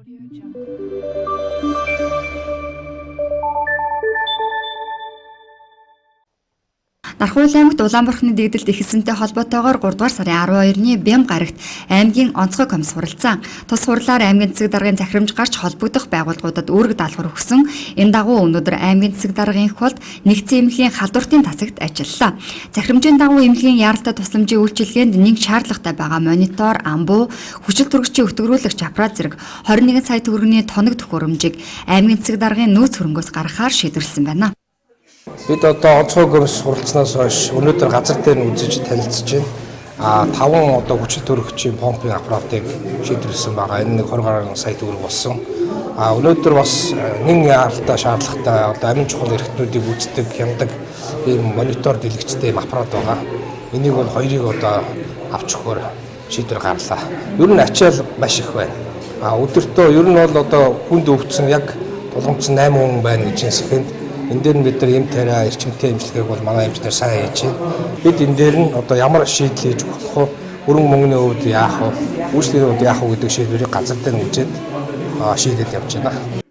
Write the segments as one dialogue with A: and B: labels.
A: Audio Jungle.
B: Нархуйл аймагт Улаанбархны дэгдэлт ихэлсэнтэй холбоотойгоор 3 дугаар сарын 12-ны Бям гарагт аймгийн онцгой комисс хуралцсан. Тус хурлаар аймгийн засаг даргын захирамж гарч холбогдох байгууллагуудад үүрэг даалгавар өгсөн. Энэ дагуу өнөөдөр аймгийн засаг даргын их болд нэгдсэн эмнэлгийн халдвартын тасагт ажиллалаа. Захирамжийн дагуу эмнэлгийн яаралтай тусламжийн үйлчилгээнд нэг шаардлагатай байгаа монитор, амбуу, хүчил төрөгчийн өтгөрүүлэгч аппарат зэрэг 21 сая төгрөгийн тоног төхөөрөмжийг аймгийн засаг даргын нөөц хөрөнгөөс гаргахаар шийдвэрлсэн байна.
C: Бид одоо онцгой комисс суралцсанаас хойш өнөөдөр газар дээр нь үзэж танилцж байна. 5 одоо хүчил төрөгчийн помпын аппаратыг шийдвэрлэсэн байгаа. Энэ нэг 20 гаруй сая төгрөг болсон. Өнөөдөр бас нэн яаралтай шаардлагатай одоо амин чухал эрхтнүүдийг үздэг, хямдаг ийм монитор дэлгэцтэй ийм аппарат байгаа. Энийг бол хоёрыг одоо авч өгөхөөр шийдвэр гарлаа. Ер нь ачаал маш их байна. Өдөртөө ер нь бол одоо хүнд өвдсөн яг тулгамдсан 8 хүн байна гэж хэлсэхэд энэ дээр нь бид нар эм тариа эрчимтэй эмчилгээг бол манай эмчнэр сайн хийж байна. Бид энэ дээр нь одоо ямар шийдэл хийж болох вэ? Өрөнгө мөнгөний хувьд яах вэ? Үйлчлэгийн хувьд яах вэ гэдэг шийдвэрийг газар дээр нь үзээд шийдэл явж байна.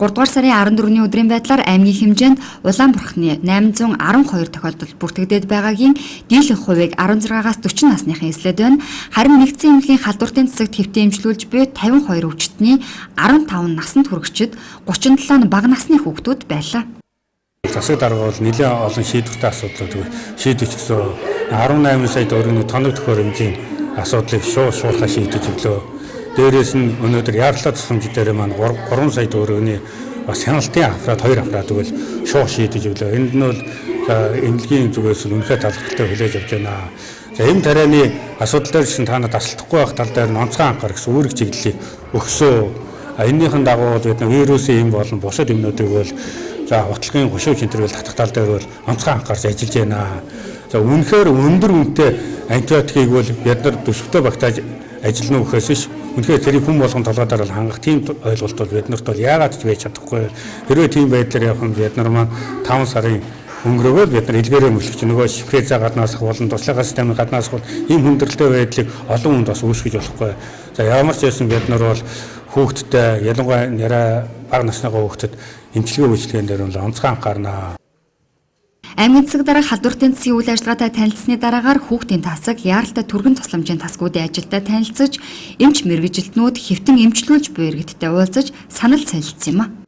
B: 3 дугаар сарын 14-ний өдрийн байдлаар аймгийн хэмжээнд Улаанбархны 812 тохиолдол бүртгэгдээд байгаагийн дийлэнх хувийг 16-аас 40 насныхан эзлээд байна. Харин нэгдсэн эмнэлгийн халдвартын засагт хэвтэн эмчлүүлж буй 52 өвчтний 15 насанд хүрэгчид, 37 нь бага насны хүүхдүүд байлаа.
D: Засаг дарга бол нэлээд олон шийдвэртэй асуудлууд шийдэж өгсөн. 18 сая төгрөгийн тоног төхөөрөмжийн асуудлыг шууд шуурхай шийдэж өглөө. Дээрээс нь өнөөдөр яарлаа тусламж дээр маань 3 сая төгрөгийн бас хяналтын аппарат 2 аппарат өгөл шууд шийдэж өглөө. Энд нь бол эмнэлгийн зүгээс л үнэхээр талархалтай хүлээж авч байна. За эм тарианы асуудал дээр чинь та нар тасалдахгүй байх тал дээр нь онцгой анхаарах гэсэн үүрэг чиглэлийг өгсөн. Эннийхэн дагуу бид нар вирусын эм болон бусад юмнуудыг бол за баталгын хошуу центрэл татах тал дээр бол онцгой анхаарч ажиллаж байна. За үнэхээр өндөр үнэтэй антибиотикийг бол бид нар төсөвтэй багтааж ажиллана гэхээс биш үнэхээр тэрийг хүн болгон толгой дээр бол хангах тийм ойлголт бол бид нарт бол яагаад ч байж чадахгүй. Хэрвээ тийм байдлаар явах юм бид нар маань 5 сарын өнгөрөөгөө бид нар илгээрээ мөлхөж нөгөө шифреза гаднаас болон туслахаа системийн гаднаас бол ийм хүндрэлтэй байдлыг олон хүнд бас үүсгэж болохгүй. За ямар ч байсан бид нар бол хүүхдтэй ялангуяа нэрэ бага насныхаа хүүхдэд эмчилгээ үйлчилгээн дээр нь онцгой анхаарна.
B: Аймгийн засаг дарга халдвартын засгийн үйл ажиллагаатай танилцсны дараагаар хүүхдийн тасаг, яаралтай түргэн тусламжийн тасгуудын ажилтай танилцаж, эмч мэргэжилтнүүд хэвтэн эмчлүүлж буй иргэдтэй уулзаж санал солилцсон юм а.